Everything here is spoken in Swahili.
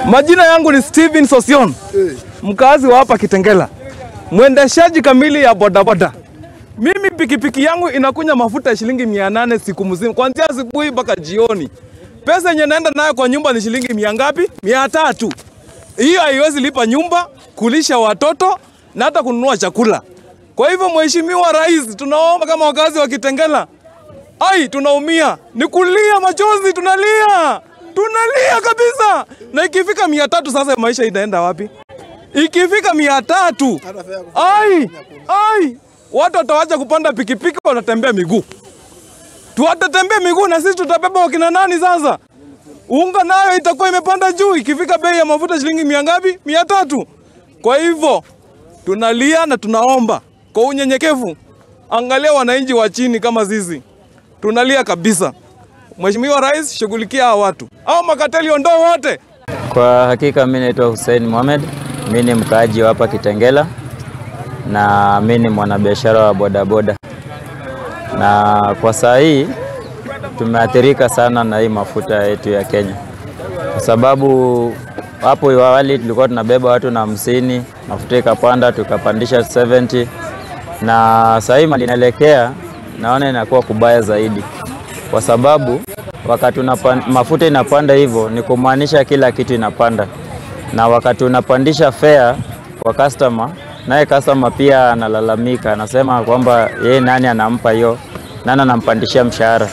Majina yangu ni Steven Sosion, mkazi wa hapa Kitengela, mwendeshaji kamili ya bodaboda. Mimi pikipiki yangu inakunya mafuta ya shilingi 800 siku mzima, kuanzia asubuhi mpaka jioni. Pesa yenye naenda nayo kwa nyumba ni shilingi mia ngapi? 300. Hiyo haiwezi lipa nyumba, kulisha watoto na hata kununua chakula. Kwa hivyo Mheshimiwa Rais, tunaomba kama wakazi wa Kitengela, ai, tunaumia, ni kulia machozi, tunalia. Tunalia kabisa. Na ikifika 300 sasa maisha itaenda wapi? Ikifika 300, ai, ai, watu watawacha kupanda pikipiki, watatembea miguu. Tuwatatembea miguu na sisi tutabeba wakina nani sasa? Unga nayo itakuwa imepanda juu ikifika bei ya mafuta shilingi mia ngapi? 300. Kwa hivyo tunalia na tunaomba kwa unyenyekevu, angalia wananchi wa chini kama sisi. Tunalia kabisa. Mheshimiwa Rais, shughulikia hawa watu. Hao makateli ondoa wote. Kwa hakika mimi naitwa Hussein Mohamed, mimi ni mkaaji wa hapa Kitengela na mimi ni mwanabiashara wa bodaboda. Na kwa saa hii tumeathirika sana na hii mafuta yetu ya Kenya. Kwa sababu hapo awali tulikuwa tunabeba watu na 50, mafuta ikapanda tukapandisha 70, na saa hii inaelekea naona inakuwa kubaya zaidi. Kwa sababu wakati mafuta inapanda hivyo ni kumaanisha kila kitu inapanda. Na wakati unapandisha fare kwa customer, naye customer pia analalamika, anasema kwamba yeye nani anampa hiyo, nani anampandishia mshahara.